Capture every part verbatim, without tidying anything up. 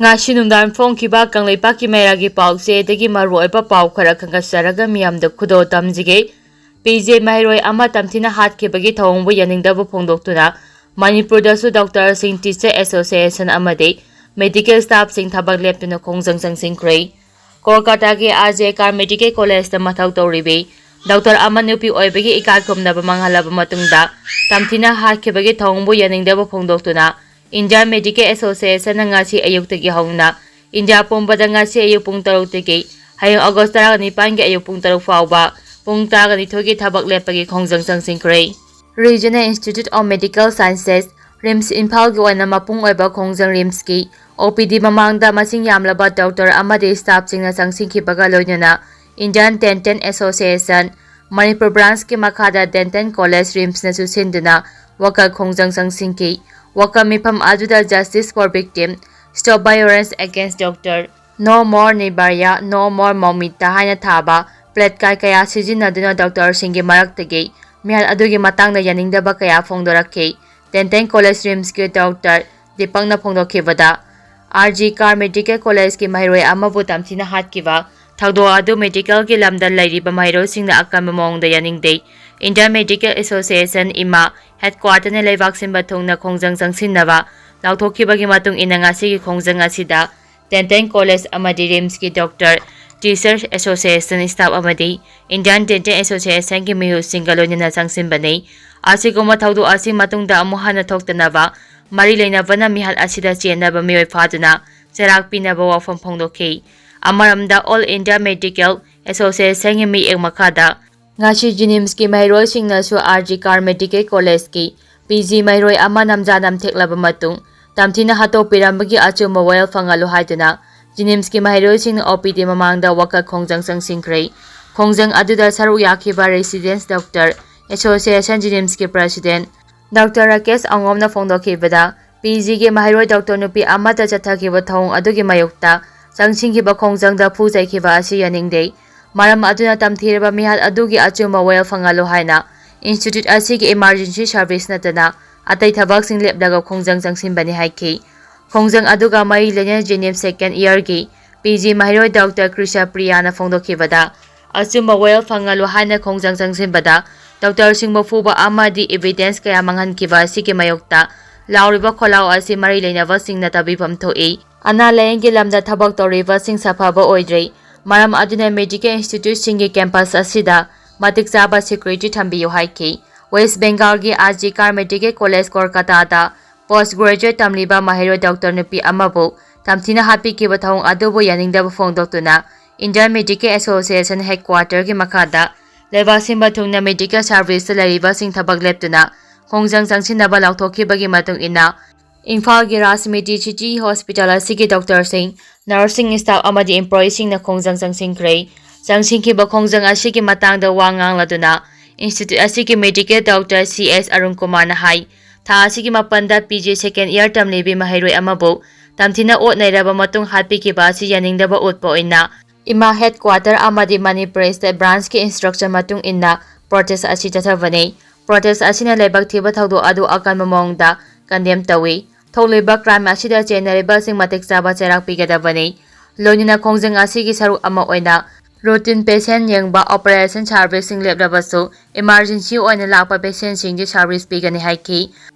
ꯉꯁꯤ ꯅꯨꯡꯗꯥꯡ ꯐꯣꯡꯈꯤꯕ ꯀꯪꯂꯩꯄꯥꯛꯀꯤ ꯃꯩꯔꯥꯒꯤ ꯄꯥꯎꯆꯦꯗꯒꯤ ꯃꯔꯨꯑꯣꯏꯕ ꯄꯥꯎ ꯈꯔ ꯈꯟꯒꯠꯆꯔꯒ ꯃꯤꯌꯥꯝꯗ ꯈꯨꯗꯣꯜ ꯇꯝꯖꯒꯦ꯫ ꯄꯤ ꯖꯦ ꯃꯍꯩꯔꯣꯏ ꯑꯃ ꯇꯝꯊꯤꯅ ꯍꯥꯠꯈꯤꯕꯒꯤ ꯊꯧꯑꯣꯡꯕꯨ ꯌꯥꯅꯤꯡꯗꯕ ꯐꯣꯡꯗꯣꯛꯇꯨꯅ ꯃꯅꯤꯄꯨꯔꯗꯁꯨ ꯗꯣꯛꯇꯔꯁꯤꯡ, ꯇꯤꯆꯔ ꯑꯦꯁꯣꯁꯤꯌꯦꯁꯟ ꯑꯃꯗꯤ ꯃꯦꯗꯤꯀꯦꯜ ꯁ꯭ꯇꯥꯐꯁꯤꯡ ꯊꯕꯛ ꯂꯦꯞꯇꯨꯅ ꯈꯣꯡꯖꯪ ꯆꯪꯁꯤꯟꯈ꯭ꯔꯦ꯫ ꯀꯣꯜꯀꯥꯇꯥꯒꯤ ꯑꯥꯔ ꯖꯦ ꯀꯥꯔ ꯃꯦꯗꯤꯀꯦꯜ ꯀꯣꯂꯦꯖꯇ ꯃꯊꯧ ꯇꯧꯔꯤꯕꯤ ꯗꯣꯛꯇꯔ ꯑꯃ ꯅꯨꯄꯤ ꯑꯣꯏꯕꯒꯤ ꯏꯀꯥꯏ ꯈꯨꯝꯅꯕ ꯃꯥꯡꯍꯜꯂꯕ ꯃꯇꯨꯡꯗ ꯇꯝꯊꯤꯅ ꯍꯥꯠꯈꯤꯕꯒꯤ ꯊꯧꯑꯣꯡꯕꯨ ꯌꯥꯅꯤꯡꯗꯕ ꯐꯣꯡꯗꯣꯛꯇꯨꯅ ꯏꯟꯗꯤꯌꯥꯟ ꯃꯦꯗꯤꯀꯦꯜ ꯑꯦꯁꯣꯁꯤꯌꯦꯁꯟꯅ ꯉꯁꯤ ꯑꯌꯨꯛꯇꯒꯤ ꯍꯧꯅ ꯏꯟꯗꯤꯌꯥ ꯄꯨꯝꯕꯗ ꯉꯁꯤ ꯑꯌꯨꯛ ꯄꯨꯡ ꯇꯔꯨꯛꯇꯒꯤ ꯍꯌꯦꯡ ꯑꯣꯒꯁ ꯇꯔꯥꯅꯤꯄꯥꯟꯒꯤ ꯑꯌꯨꯛ ꯄꯨꯡ ꯇꯔꯨꯛ ꯐꯥꯎꯕ ꯄꯨꯡ ꯇꯔꯥꯅꯤꯊꯣꯏꯒꯤ ꯊꯕꯛ ꯂꯦꯞꯄꯒꯤ ꯈꯣꯡꯖꯪ ꯆꯪꯁꯤꯟꯈ꯭ꯔꯦ꯫ Regional Institute of Medical Sciences, RIMS ꯏꯝꯐꯥꯜꯒꯤ ꯑꯣꯏꯅ ꯃꯄꯨꯡ ꯑꯣꯏꯕ ꯈꯣꯡꯖꯪ ꯔꯤꯝꯁꯀꯤ ꯑꯣ ꯄꯤ ꯗꯤ ꯃꯃꯥꯡꯗ ꯃꯁꯤꯡ ꯌꯥꯝꯂꯕ ꯗꯣꯛꯇꯔ ꯑꯃꯗꯤ ꯁ꯭ꯇꯥꯐꯁꯤꯡꯅ ꯆꯪꯁꯤꯟꯈꯤꯕꯒ ꯂꯣꯏꯅꯅ ꯏꯟꯗꯤꯌꯥꯟ ꯗꯦꯟꯇꯦꯜ ꯑꯦꯁꯣꯁꯤꯌꯦꯁꯟ ꯃꯅꯤꯄꯨꯔ ꯕ꯭ꯔꯥꯟꯁꯀꯤ ꯃꯈꯥꯗ ꯗꯦꯟꯇꯦꯜ ꯀꯣꯂꯦꯖ ꯔꯤꯝꯁꯅꯁꯨ ꯁꯤꯟꯗꯨꯅ ꯋꯥꯀꯠ ꯈꯣꯡꯖꯪ ꯆꯪꯁꯤꯟꯈꯤ꯫ ꯋꯥꯀꯠ ꯃꯤꯐꯝ ꯑꯗꯨꯗ Justice for Victim, Stop Violence Against Doctor, No More Nirbhaya, No More Moumita ꯍꯥꯏꯅ ꯊꯥꯕ placard ꯀꯌꯥ ꯁꯤꯖꯤꯟꯅꯗꯨꯅ ꯗꯣꯛꯇꯔꯁꯤꯡꯒꯤ ꯃꯔꯛꯇꯒꯤ ꯃꯤꯍꯥꯠ ꯑꯗꯨꯒꯤ ꯃꯇꯥꯡꯗ ꯌꯥꯅꯤꯡꯗꯕ ꯀꯌꯥ ꯐꯣꯡꯗꯣꯔꯛꯈꯤ꯫ ꯗꯦꯟꯇꯦꯜ ꯀꯣꯂꯦꯖ ꯔꯤꯝꯁꯀꯤ ꯗꯣꯛꯇꯔ ꯗꯤꯄꯛꯅ ꯐꯣꯡꯗꯣꯛꯈꯤꯕꯗ, ꯑꯥꯔ ꯖꯤ ꯀꯥꯔ ꯃꯦꯗꯤꯀꯦꯜ ꯀꯣꯂꯦꯖꯀꯤ ꯃꯍꯩꯔꯣꯏ ꯑꯃꯕꯨ ꯇꯝꯊꯤꯅ ꯍꯥꯠꯈꯤꯕ ꯊꯧꯗꯣꯛ ꯑꯗꯨ ꯃꯦꯗꯤꯀꯦꯜꯒꯤ ꯂꯝꯗ ꯂꯩꯔꯤꯕ ꯃꯍꯩꯔꯣꯏꯁꯤꯡꯅ ꯑꯀꯟꯕ ꯃꯑꯣꯡꯗ ꯌꯥꯅꯤꯡꯗꯦ꯫ ꯏꯟꯗꯤꯌꯥꯟ ꯃꯦꯗꯤꯀꯦꯜ ꯑꯦꯁꯣꯁꯤꯌꯦꯁꯟ, ꯏꯃꯥ, ꯍꯦꯗꯀ꯭ꯋꯥꯇꯔꯅ ꯂꯩꯕꯥꯛ ꯁꯤꯟꯕ ꯊꯨꯡꯅ ꯈꯣꯡꯖꯪ ꯆꯪꯁꯤꯟꯅꯕ ꯂꯥꯎꯊꯣꯛꯈꯤꯕꯒꯤ ꯃꯇꯨꯡ ꯏꯟꯅ ꯉꯁꯤꯒꯤ ꯈꯣꯡꯖꯪ ꯑꯁꯤꯗ ꯗꯦꯟꯇꯦꯜ ꯀꯣꯂꯦꯖ ꯑꯃꯗꯤ ꯔꯤꯝꯁꯀꯤ ꯗꯣꯛꯇꯔ, ꯇꯤꯆꯔ ꯑꯦꯁꯣꯁꯤꯌꯦꯁꯟ ꯁ꯭ꯇꯥꯐ ꯑꯃꯗꯤ ꯏꯟꯗꯤꯌꯥꯟ ꯗꯦꯟꯇꯦꯜ ꯑꯦꯁꯣꯁꯤꯌꯦꯁꯟꯒꯤ ꯃꯤꯍꯨꯠꯁꯤꯡꯒ ꯂꯣꯏꯅꯅ ꯆꯪꯁꯤꯟꯕꯅꯤ꯫ ꯑꯁꯤꯒꯨꯝꯕ ꯊꯧꯗꯣꯛ ꯑꯁꯤ ꯃꯇꯨꯡꯗ ꯑꯃꯨꯛ ꯍꯟꯅ ꯊꯣꯛꯇꯅꯕ ꯃꯔꯤ ꯂꯩꯅꯕꯅ ꯃꯤꯍꯥꯠ ꯑꯁꯤꯗ ꯆꯦꯟꯅꯕ ꯃꯤꯑꯣꯏ ꯐꯥꯗꯨꯅ ꯆꯩꯔꯥꯛ ꯄꯤꯅꯕ ꯋꯥꯐꯝ ꯐꯣꯡꯗꯣꯛꯈꯤ꯫ ꯑꯃꯔꯣꯝꯗ, ꯑꯣꯜ ꯏꯟꯗꯤꯌꯥ ꯃꯦꯗꯤꯀꯦꯜ ꯑꯦꯁꯣꯁꯤꯌꯦꯁꯟꯒꯤ ꯃꯤꯠꯌꯦꯡ ꯃꯈꯥꯗ ꯉꯁꯤ ꯖꯤꯅꯤꯝꯁꯀꯤ ꯃꯍꯩꯔꯣꯏꯁꯤꯡꯅꯁꯨ ꯑꯥꯔ ꯖꯤ ꯀꯥꯔ ꯃꯦꯗꯤꯀꯦꯜ ꯀꯣꯂꯦꯖꯀꯤ ꯄꯤ ꯖꯤ ꯃꯍꯩꯔꯣꯏ ꯑꯃ ꯅꯝꯖꯥ ꯅꯝꯊꯦꯛꯂꯕ ꯃꯇꯨꯡ ꯇꯝꯊꯤꯅ ꯍꯥꯠꯇꯣꯛꯄꯤꯔꯝꯕꯒꯤ ꯑꯆꯨꯝꯕ ꯋꯥꯌꯦꯜ ꯐꯪꯍꯜꯂꯨ ꯍꯥꯏꯗꯨꯅ ꯖꯤꯅꯤꯝꯁꯀꯤ ꯃꯍꯩꯔꯣꯏꯁꯤꯡꯅ ꯑꯣ ꯄꯤ ꯗꯤ ꯃꯃꯥꯡꯗ ꯋꯥꯀꯠ ꯈꯣꯡꯖꯪ ꯆꯪꯁꯤꯟꯈ꯭ꯔꯦ꯫ ꯈꯣꯡꯖꯪ ꯑꯗꯨꯗ ꯁꯔꯨꯛ ꯌꯥꯈꯤꯕ ꯔꯦꯁꯤꯗꯦꯟꯁ ꯗꯣꯛꯇꯔ ꯑꯦꯁꯣꯁꯤꯌꯦꯁꯟ ꯖꯤꯅꯤꯝꯁꯀꯤ ꯄ꯭ꯔꯦꯁꯤꯗꯦꯟꯠ ꯗꯣꯛꯇꯔ ꯔꯥꯀꯦꯁ ꯑꯉꯣꯝꯅ ꯐꯣꯡꯗꯣꯛꯈꯤꯕꯗ, ꯄꯤ ꯖꯤꯒꯤ ꯃꯍꯩꯔꯣꯏ ꯗꯣꯛꯇꯔ ꯅꯨꯄꯤ ꯑꯃꯗ ꯆꯠꯊꯈꯤꯕ ꯊꯧꯑꯣꯡ ꯑꯗꯨꯒꯤ ꯃꯥꯌꯣꯛꯇ ꯆꯪꯁꯤꯟꯈꯤꯕ ꯈꯣꯡꯖꯪꯗ ꯐꯨ ꯆꯩꯈꯤꯕ ꯑꯁꯤ ꯌꯥꯅꯤꯡꯗꯦ꯫ ꯃꯔꯝ ꯑꯗꯨꯅ ꯇꯝꯊꯤꯔꯕ ꯃꯤꯍꯥꯠ ꯑꯗꯨꯒꯤ ꯑꯆꯨꯝꯕ ꯋꯥꯌꯦꯜ ꯐꯪꯍꯜꯂꯨ ꯍꯥꯏꯅ ꯏꯟꯁꯇꯤꯇ꯭ꯌꯨꯠ ꯑꯁꯤꯒꯤ ꯏꯃꯥꯔꯖꯦꯟꯁꯤ ꯁꯔꯚꯤꯁ ꯅꯠꯇꯅ ꯑꯇꯩ ꯊꯕꯛꯁꯤꯡ ꯂꯦꯞꯂꯒ ꯈꯣꯡꯖꯪ ꯆꯪꯁꯤꯟꯕꯅꯤ ꯍꯥꯏꯈꯤ꯫ ꯈꯣꯡꯖꯪ ꯑꯗꯨꯒ ꯃꯔꯤ ꯂꯩꯅꯅ JNIMS second year ꯒꯤ PG ꯃꯍꯩꯔꯣꯏ Doctor ꯀ꯭ꯔꯤꯁꯥ ꯄ꯭ꯔꯤꯌꯥꯅ ꯐꯣꯡꯗꯣꯛꯈꯤꯕꯗ, ꯑꯆꯨꯝꯕ ꯋꯥꯌꯦꯜ ꯐꯪꯍꯜꯂꯨ ꯍꯥꯏꯅ ꯈꯣꯡꯖꯪ ꯆꯪꯁꯤꯟꯕꯗ ꯗꯣꯛꯇꯔꯁꯤꯡꯕꯨ ꯐꯨꯕ ꯑꯃꯗꯤ evidence ꯀꯌꯥ ꯃꯥꯡꯍꯟꯈꯤꯕ ꯑꯁꯤꯒꯤ ꯃꯥꯌꯣꯛꯇ ꯂꯥꯎꯔꯤꯕ ꯈꯣꯜꯂꯥꯎ ꯑꯁꯤ ꯃꯔꯤ ꯂꯩꯅꯕꯁꯤꯡꯅ ꯇꯥꯕꯤꯐꯝ ꯊꯣꯛꯏ꯫ ꯑꯅꯥ ꯂꯥꯌꯦꯡꯒꯤ ꯂꯝꯗ ꯊꯕꯛ ꯇꯧꯔꯤꯕꯁꯤꯡ ꯁꯥꯐꯕ ꯑꯣꯏꯗ꯭ꯔꯤ꯫ ꯃꯔꯝ ꯑꯗꯨꯅ medical institute ꯁꯤꯡꯒꯤ campus ꯑꯁꯤꯗ ꯃꯇꯤꯛ ꯆꯥꯕ security ꯊꯝꯕꯤꯌꯨ ꯍꯥꯏꯈꯤ꯫ West Bengal ꯒꯤ RG Kar Medical College ꯀꯣꯜꯀꯇꯥꯗ post graduate ꯇꯝꯂꯤꯕ ꯃꯍꯩꯔꯣꯏ ꯗꯣꯛꯇꯔ ꯅꯨꯄꯤ ꯑꯃꯕꯨ ꯇꯝꯊꯤꯅ ꯍꯥꯠꯄꯤꯈꯤꯕ ꯊꯧꯑꯣꯡ ꯑꯗꯨꯕꯨ ꯌꯥꯅꯤꯡꯗꯕ ꯐꯣꯡꯗꯣꯛꯇꯨꯅ Indian Medical Association headquarter ꯒꯤ ꯃꯈꯥꯗ ꯂꯩꯕꯥꯛ ꯁꯤꯟꯕ ꯊꯨꯡꯅ medical service ꯇ ꯂꯩꯔꯤꯕꯁꯤꯡ ꯊꯕꯛ ꯂꯦꯞꯇꯨꯅ ꯈꯣꯡꯖꯪ ꯆꯪꯁꯤꯟꯅꯕ ꯂꯥꯎꯊꯣꯛꯈꯤꯕꯒꯤ ꯃꯇꯨꯡ ꯏꯟꯅ, ꯏꯝꯐꯥꯜꯒꯤ ꯔꯥꯖꯃꯤꯇꯤ ꯁꯤꯇꯤ ꯍꯣꯁꯄꯤꯇꯥꯜ ꯑꯁꯤꯒꯤ ꯗꯣꯛꯇꯔꯁꯤꯡ, nursing staff ꯑꯃꯗꯤ employee ꯁꯤꯡꯅ ꯈꯣꯡꯖꯪ ꯆꯪꯁꯤꯟꯈ꯭ꯔꯦ꯫ ꯆꯪꯁꯤꯟꯈꯤꯕ ꯈꯣꯡꯖꯪ ꯑꯁꯤꯒꯤ ꯃꯇꯥꯡꯗ ꯋꯥ ꯉꯥꯡꯂꯗꯨꯅ institute ꯑꯁꯤꯒꯤ medical doctor C S Arun ꯀꯨꯃꯥꯔꯅ ꯍꯥꯏ, ꯊꯥ ꯑꯁꯤꯒꯤ ꯃꯥꯄꯟꯗ PG second year ꯇꯝꯂꯤꯕꯤ ꯃꯍꯩꯔꯣꯏ ꯑꯃꯕꯨ ꯇꯝꯊꯤꯅ ꯑꯣꯠ ꯅꯩꯔꯕ ꯃꯇꯨꯡ ꯍꯥꯠꯄꯤꯈꯤꯕ ꯑꯁꯤ ꯌꯥꯅꯤꯡꯗꯕ ꯎꯠꯄ ꯑꯣꯏꯅ ꯏꯃꯥ headquarter ꯑꯃꯗꯤ ꯃꯅꯤꯄꯨꯔ state branch ꯀꯤ instruction ꯃꯇꯨꯡ ꯏꯟꯅ protest ꯑꯁꯤ ꯆꯠꯊꯕꯅꯤ꯫ Protest ꯑꯁꯤꯅ ꯂꯥꯏꯕꯛ ꯊꯤꯕ ꯊꯧꯗꯣꯛ ꯑꯗꯨ ꯑꯀꯟꯕ ꯃꯑꯣꯡꯗ condemn ꯇꯧꯏ꯫ ꯊꯣꯛꯂꯤꯕ crime ꯑꯁꯤꯗ ꯆꯦꯟꯅꯔꯤꯕꯁꯤꯡ ꯃꯇꯤꯛ ꯆꯥꯕ ꯆꯩꯔꯥꯛ ꯄꯤꯒꯗꯕꯅꯤ꯫ ꯂꯣꯏꯅꯅ ꯈꯣꯡꯖꯪ ꯑꯁꯤꯒꯤ ꯁꯔꯨꯛ ꯑꯃ ꯑꯣꯏꯅ routine patient ꯌꯦꯡꯕ operation service ꯁꯤꯡ ꯂꯦꯞꯂꯕꯁꯨ emergency ꯑꯣꯏꯅ ꯂꯥꯛꯄ patient ꯁꯤꯡꯒꯤ service ꯄꯤꯒꯅꯤ ꯍꯥꯏꯈꯤ꯫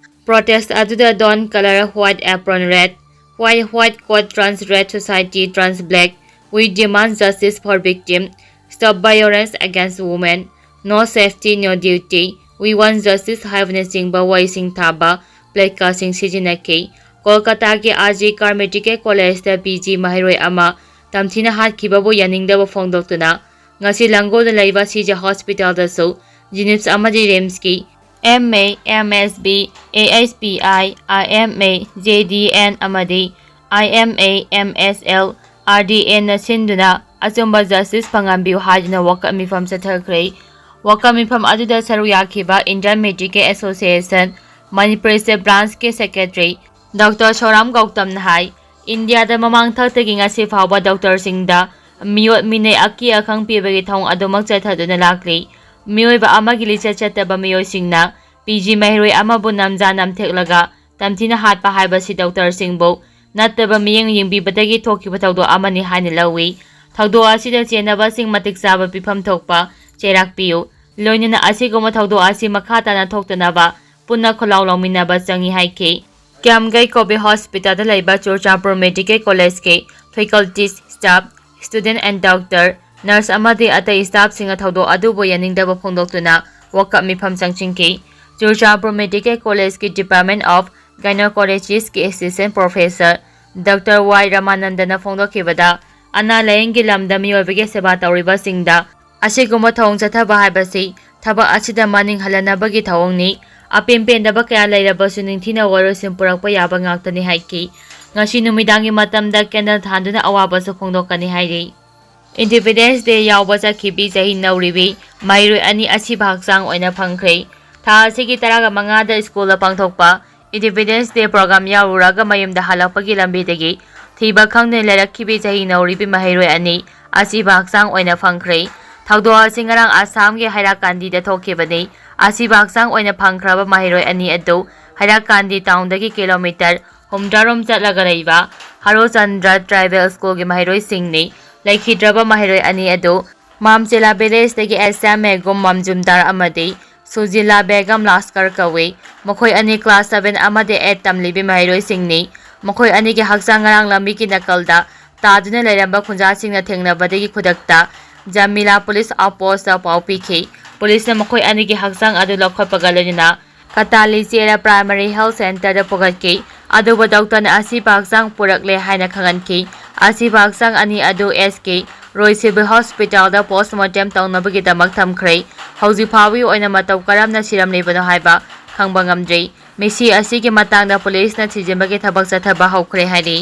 Protest ꯑꯗꯨꯗ don colour white apron red, white white coat turns red society turns black, we demand justice for victim, stop violence against women, no safety no duty, we want justice ꯍꯥꯏꯕꯅꯆꯤꯡꯕ ꯋꯥꯍꯩꯁꯤꯡ ꯊꯥꯕ placard ꯁꯤꯡ ꯁꯤꯖꯤꯟꯅꯈꯤ꯫ ꯀꯣꯜꯀꯇꯥꯒꯤ RG Kar Medical College ꯇ PG ꯃꯍꯩꯔꯣꯏ ꯑꯃ ꯇꯝꯊꯤꯅ ꯍꯥꯠꯈꯤꯕꯕꯨ ꯌꯥꯅꯤꯡꯗꯕ ꯐꯣꯡꯗꯣꯛꯇꯨꯅ ꯉꯁꯤ ꯂꯥꯡꯒꯣꯜꯗ ꯂꯩꯕ CJ hospital ꯗꯁꯨ JNIMS ꯑꯃꯗꯤ RIMS ꯀꯤ MA, MSB, AHPI, IMA, JDN ꯑꯃꯗꯤ IMA, MSL, RDN ꯅ ꯁꯤꯟꯗꯨꯅ ꯑꯆꯨꯝꯕ justice ꯐꯪꯍꯟꯕꯤꯌꯨ ꯍꯥꯏꯗꯨꯅ ꯋꯥꯀꯠ ꯃꯤꯐꯝ ꯆꯠꯊꯈ꯭ꯔꯦ꯫ ꯋꯥꯀꯠ ꯃꯤꯐꯝ ꯑꯗꯨꯗ ꯁꯔꯨꯛ ꯌꯥꯈꯤꯕ Indian Medical Association Manipur state branch ꯀꯤ secretary Doctor ꯁꯣꯔꯥꯝ ꯒꯧꯇꯝꯅ ꯍꯥꯏ, ꯏꯟꯗꯤꯌꯥꯗ ꯃꯃꯥꯡ ꯊꯛꯇꯒꯤ ꯉꯁꯤ ꯐꯥꯎꯕ ꯗꯣꯛꯇꯔꯁꯤꯡꯗ ꯃꯤꯑꯣꯠ ꯃꯤꯅꯩ ꯑꯀꯤ ꯑꯈꯪ ꯄꯤꯕꯒꯤ ꯊꯧꯑꯣꯡ ꯑꯗꯨꯃꯛ ꯆꯠꯊꯗꯨꯅ ꯂꯥꯛꯂꯤ꯫ ꯃꯤꯑꯣꯏꯕ ꯑꯃꯒꯤ ꯂꯤꯆꯠ ꯆꯠꯇꯕ ꯃꯤꯑꯣꯏꯁꯤꯡꯅ PG ꯃꯍꯩꯔꯣꯏ ꯑꯃꯕꯨ ꯅꯝꯖꯥ ꯅꯝꯊꯦꯛꯂꯒ ꯇꯝꯊꯤꯅ ꯍꯥꯠꯄ ꯍꯥꯏꯕꯁꯤ ꯗꯣꯛꯇꯔꯁꯤꯡꯕꯨ ꯅꯠꯇꯕ ꯃꯤꯠꯌꯦꯡ ꯌꯦꯡꯕꯤꯕꯗꯒꯤ ꯊꯣꯛꯈꯤꯕ ꯊꯧꯗꯣꯛ ꯑꯃꯅꯤ ꯍꯥꯏꯅ ꯂꯧꯏ꯫ ꯊꯧꯗꯣꯛ ꯑꯁꯤꯗ ꯆꯦꯟꯅꯕꯁꯤꯡ ꯃꯇꯤꯛ ꯆꯥꯕ ꯄꯤꯐꯝ ꯊꯣꯛꯄ ꯆꯩꯔꯥꯛ ꯄꯤꯌꯨ꯫ ꯂꯣꯏꯅꯅ ꯑꯁꯤꯒꯨꯝꯕ ꯊꯧꯗꯣꯛ ꯑꯁꯤ ꯃꯈꯥ ꯇꯥꯅ ꯊꯣꯛꯇꯅꯕ ꯄꯨꯟꯅ ꯈꯣꯜꯂꯥꯎ ꯂꯥꯎꯃꯤꯟꯅꯕ ꯆꯪꯏ ꯍꯥꯏꯈꯤ꯫ ꯀ꯭ꯌꯥꯝꯒꯩ ꯀꯣꯚꯤꯗ ꯍꯣꯁꯄꯤꯇꯥꯜꯗ ꯂꯩꯕ ꯆꯨꯔꯆꯥꯟꯄꯨꯔ ꯃꯦꯗꯤꯀꯦꯜ ꯀꯣꯂꯦꯖꯀꯤ faculty, staff, student and doctor, nurse ꯑꯃꯗꯤ ꯑꯇꯩ staffꯁꯤꯡꯅ ꯊꯧꯗꯣꯛ ꯑꯗꯨꯕꯨ ꯌꯥꯅꯤꯡꯗꯕ ꯐꯣꯡꯗꯣꯛꯇꯨꯅ ꯋꯥꯀꯠ ꯃꯤꯐꯝ ꯆꯪꯁꯤꯟꯈꯤ꯫ ꯆꯨꯔꯆꯥꯟꯄꯨꯔ ꯃꯦꯗꯤꯀꯦꯜ ꯀꯣꯂꯦꯖꯀꯤ Department of Gynecologistꯀꯤ assistant professor ꯗꯣꯛꯇꯔ ꯋꯥꯏ ꯔꯃꯥꯅꯟꯗꯅ ꯐꯣꯡꯗꯣꯛꯈꯤꯕꯗ, ꯑꯅꯥ ꯂꯥꯌꯦꯡꯒꯤ ꯂꯝꯗ ꯃꯤꯑꯣꯏꯕꯒꯤ ꯁꯦꯕꯥ ꯇꯧꯔꯤꯕꯁꯤꯡꯗ ꯑꯁꯤꯒꯨꯝꯕ ꯊꯧꯑꯣꯡ ꯆꯠꯊꯕ ꯍꯥꯏꯕꯁꯤ ꯊꯕꯛ ꯑꯁꯤꯗ ꯃꯅꯤꯡ ꯍꯜꯂꯅꯕꯒꯤ ꯊꯧꯑꯣꯡꯅꯤ꯫ ꯑꯄꯦꯟ ꯄꯦꯟꯗꯕ ꯀꯌꯥ ꯂꯩꯔꯕꯁꯨ ꯅꯤꯡꯊꯤꯅ ꯋꯥꯔꯣꯏꯁꯤꯟ ꯄꯨꯔꯛꯄ ꯌꯥꯕ ꯉꯥꯛꯇꯅꯤ ꯍꯥꯏꯈꯤ꯫ ꯉꯁꯤ ꯅꯨꯃꯤꯗꯥꯡꯒꯤ ꯃꯇꯝꯗ candle ꯊꯥꯟꯗꯨꯅ ꯑꯋꯥꯕꯁꯨ ꯐꯣꯡꯗꯣꯛꯀꯅꯤ ꯍꯥꯏꯔꯤ꯫ Independence Day ꯌꯥꯎꯕ ꯆꯠꯈꯤꯕꯤ ꯆꯍꯤ ꯅꯧꯔꯤꯕꯤ ꯃꯍꯩꯔꯣꯏ ꯑꯅꯤ ꯑꯁꯤꯕ ꯍꯛꯆꯥꯡ ꯑꯣꯏꯅ ꯐꯪꯈ꯭ꯔꯦ꯫ ꯊꯥ ꯑꯁꯤꯒꯤ ꯇꯔꯥꯒ ꯃꯉꯥꯗ ꯁ꯭ꯀꯨꯜꯗ ꯄꯥꯡꯊꯣꯛꯄ Independence Day program ꯌꯥꯎꯔꯨꯔꯒ ꯃꯌꯨꯝꯗ ꯍꯜꯂꯛꯄꯒꯤ ꯂꯝꯕꯤꯗꯒꯤ ꯊꯤꯕ ꯈꯪꯗꯅ ꯂꯩꯔꯛꯈꯤꯕꯤ ꯆꯍꯤ ꯅꯧꯔꯤꯕꯤ ꯃꯍꯩꯔꯣꯏ ꯑꯅꯤ ꯑꯁꯤꯕ ꯍꯛꯆꯥꯡ ꯑꯣꯏꯅ ꯐꯪꯈ꯭ꯔꯦ꯫ ꯊꯧꯗꯣꯛ ꯑꯁꯤ ꯉꯔꯥꯡ ꯑꯁꯥꯝꯒꯤ ꯍꯩꯔꯥꯀꯥꯟꯗꯤꯗ ꯊꯣꯛꯈꯤꯕꯅꯤ꯫ ꯑꯁꯤꯕ ꯍꯛꯆꯥꯡ ꯑꯣꯏꯅ ꯐꯪꯈ꯭ꯔꯕ ꯃꯍꯩꯔꯣꯏ ꯑꯅꯤ ꯑꯗꯨ ꯍꯩꯔꯥꯀꯥꯟꯗꯤ ꯇꯥꯎꯟꯗꯒꯤ ꯀꯤꯂꯣꯃꯤꯇꯔ ꯍꯨꯝꯗ꯭ꯔꯥꯔꯣꯝ ꯆꯠꯂꯒ ꯂꯩꯕ ꯍꯔꯣꯆꯟꯗ꯭ꯔ ꯇ꯭ꯔꯥꯏꯕꯦꯜ ꯁ꯭ꯀꯨꯜꯒꯤ ꯃꯍꯩꯔꯣꯏꯁꯤꯡꯅꯤ꯫ ꯂꯩꯈꯤꯗ꯭ꯔꯕ ꯃꯍꯩꯔꯣꯏ ꯑꯅꯤ ꯑꯗꯨ ꯃꯥꯝꯆꯦꯂꯥ ꯚꯤꯂꯦꯖꯇꯒꯤ ꯑꯦꯁꯥ ꯃꯦꯒꯨꯝ ꯃꯝꯖꯨꯝꯗꯥꯔ ꯑꯃꯗꯤ ꯁꯨꯖꯤꯂꯥ ꯕꯦꯒꯝ ꯂꯥꯁꯀꯔ ꯀꯧꯏ꯫ ꯃꯈꯣꯏ ꯑꯅꯤ class seven ꯑꯃꯗꯤ eight ꯇꯝꯂꯤꯕꯤ ꯃꯍꯩꯔꯣꯏꯁꯤꯡꯅꯤ꯫ ꯃꯈꯣꯏ ꯑꯅꯤꯒꯤ ꯍꯛꯆꯥꯡ ꯉꯔꯥꯡ ꯂꯝꯕꯤꯒꯤ ꯅꯥꯀꯜꯗ ꯇꯥꯗꯨꯅ ꯂꯩꯔꯝꯕ ꯈꯨꯟꯖꯥꯁꯤꯡꯅ ꯊꯦꯡꯅꯕꯗꯒꯤ ꯈꯨꯗꯛꯇ ꯖꯃꯤꯂꯥ police outpostꯇ ꯄꯥꯎ ꯄꯤꯈꯤ꯫ Policeꯅ ꯃꯈꯣꯏ ꯑꯅꯤꯒꯤ ꯍꯛꯆꯥꯡ ꯑꯗꯨ ꯂꯧꯈꯠꯄꯒ ꯂꯣꯏꯅꯅ ꯀꯇꯥꯂꯤꯆꯦꯔꯥ Primary Health Centreꯗ ꯄꯨꯈꯠꯈꯤ꯫ ꯑꯗꯨꯕꯨ ꯗꯣꯛꯇꯔꯅ ꯑꯁꯤꯕ ꯍꯛꯆꯥꯡ ꯄꯨꯔꯛꯂꯦ ꯍꯥꯏꯅ ꯈꯪꯍꯟꯈꯤ꯫ ꯑꯁꯤꯕ ꯍꯛꯆꯥꯡ ꯑꯅꯤ ꯑꯗꯨ ꯑꯦꯁ ꯀꯦ ꯔꯣꯏ Civil Hospitalꯗ postmortem ꯇꯧꯅꯕꯒꯤꯗꯃꯛ ꯊꯝꯈ꯭ꯔꯦ꯫ ꯍꯧꯖꯤꯛ ꯐꯥꯎꯕꯒꯤ ꯑꯣꯏꯅ ꯃꯇꯧ ꯀꯔꯝꯅ ꯁꯤꯔꯝꯂꯤꯕꯅꯣ ꯍꯥꯏꯕ ꯈꯪꯕ ꯉꯝꯗ꯭ꯔꯤ꯫ ꯃꯤꯁꯤ ꯑꯁꯤꯒꯤ ꯃꯇꯥꯡꯗ policeꯅ ꯊꯤꯖꯤꯟꯕꯒꯤ ꯊꯕꯛ ꯆꯠꯊꯕ ꯍꯧꯈ꯭ꯔꯦ ꯍꯥꯏꯔꯤ꯫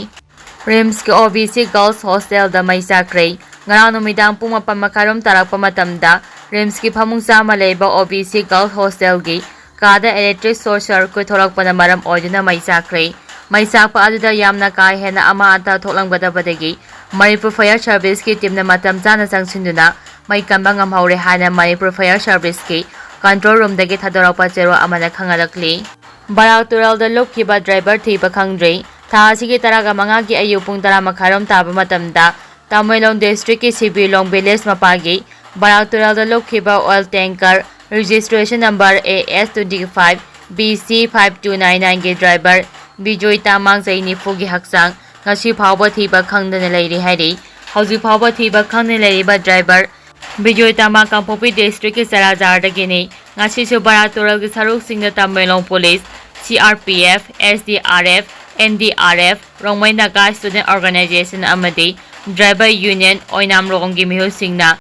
RIMSꯀꯤ OBC Girls Hostelꯗ ꯃꯩ ꯆꯥꯛꯈ꯭ꯔꯦ꯫ ꯉꯔꯥꯡ ꯅꯨꯃꯤꯗꯥꯡ ꯄꯨꯡ ꯃꯥꯄꯟ ꯃꯈꯥꯏꯔꯣꯝ ꯇꯥꯔꯛꯄ ꯃꯇꯝꯗ RIMSꯀꯤ ꯐꯃꯨꯡ ꯆꯥꯝꯃ ꯂꯩꯕ OBC Girls Hostelꯒꯤ ꯀꯥꯗ electric short circuit ꯊꯣꯛꯂꯛꯄꯅ ꯃꯔꯝ ꯑꯣꯏꯗꯨꯅ ꯃꯩ ꯆꯥꯛꯈ꯭ꯔꯦ꯫ ꯃꯩ ꯆꯥꯛꯄ ꯑꯗꯨꯗ ꯌꯥꯝꯅ ꯀꯥ ꯍꯦꯟꯅ ꯑꯃꯥ ꯑꯇꯥ ꯊꯣꯛꯂꯝꯒꯗꯕꯗꯒꯤ ꯃꯅꯤꯄꯨꯔ Fire Serviceꯀꯤ teamꯅ ꯃꯇꯝ ꯆꯥꯅ ꯆꯪꯁꯤꯟꯗꯨꯅ ꯃꯩ ꯀꯟꯕ ꯉꯝꯍꯧꯔꯦ ꯍꯥꯏꯅ ꯃꯅꯤꯄꯨꯔ Fire Serviceꯀꯤ control roomꯗꯒꯤ ꯊꯥꯗꯣꯔꯛꯄ ꯆꯦꯔꯣꯜ ꯑꯃꯅ ꯈꯪꯍꯜꯂꯛꯂꯤ꯫ ꯕꯔꯥꯛ ꯇꯨꯔꯦꯜꯗ ꯂꯨꯞꯈꯤꯕ ꯗ꯭ꯔꯥꯏꯚꯔ ꯊꯤꯕ ꯈꯪꯗ꯭ꯔꯤ꯫ ꯊꯥ ꯑꯁꯤꯒꯤ ꯇꯔꯥꯒ ꯃꯉꯥꯒꯤ ꯑꯌꯨꯛ ꯄꯨꯡ ꯇꯔꯥ ꯃꯈꯥꯏꯔꯣꯝ ꯇꯥꯕ ꯃꯇꯝꯗ ꯇꯃꯦꯡꯂꯣꯡ ꯗꯤꯁꯇ꯭ꯔꯤꯛꯀꯤ ꯁꯤꯕꯤꯂꯣꯡ ꯚꯤꯂꯦꯖ ꯃꯄꯥꯒꯤ ꯕꯔꯥꯛ ꯇꯨꯔꯦꯜꯗ ꯂꯨꯞꯈꯤꯕ oil tanker registration number A S twenty five B C five two nine nine ꯒꯤ ꯗ꯭ꯔꯥꯏꯚꯔ ꯕꯤꯖꯣꯏ ꯇꯥꯃꯥꯡ, ꯆꯍꯤ ꯅꯤꯐꯨꯒꯤ ꯍꯛꯆꯥꯡ, ꯉꯁꯤ ꯐꯥꯎꯕ ꯊꯤꯕ ꯈꯪꯗꯅ ꯂꯩꯔꯤ ꯍꯥꯏꯔꯤ꯫ ꯍꯧꯖꯤꯛ ꯐꯥꯎꯕ ꯊꯤꯕ ꯈꯪꯗꯅ ꯂꯩꯔꯤꯕ ꯗ꯭ꯔꯥꯏꯚꯔ ꯕꯤꯖꯣꯏ ꯇꯥꯃꯥꯡ ꯀꯥꯡꯄꯣꯛꯄꯤ ꯗꯤꯁꯇ꯭ꯔꯤꯛꯀꯤ ꯆꯔꯥꯖꯥꯔꯗꯒꯤꯅꯤ꯫ ꯉꯁꯤꯁꯨ ꯕꯔꯥꯛ ꯇꯨꯔꯦꯜꯒꯤ ꯁꯔꯨꯛꯁꯤꯡꯗ ꯇꯃꯦꯡꯂꯣꯡ police, C R P F, S D R F, N D R F, Rongmei Naga student organisation ꯑꯃꯗꯤ ꯗ꯭ꯔꯥꯏꯚꯔ ꯌꯨꯅꯤꯌꯟ ꯑꯣꯏꯅꯥꯝ ꯔꯣꯡꯒꯤ ꯃꯤꯍꯨꯠꯁꯤꯡꯅ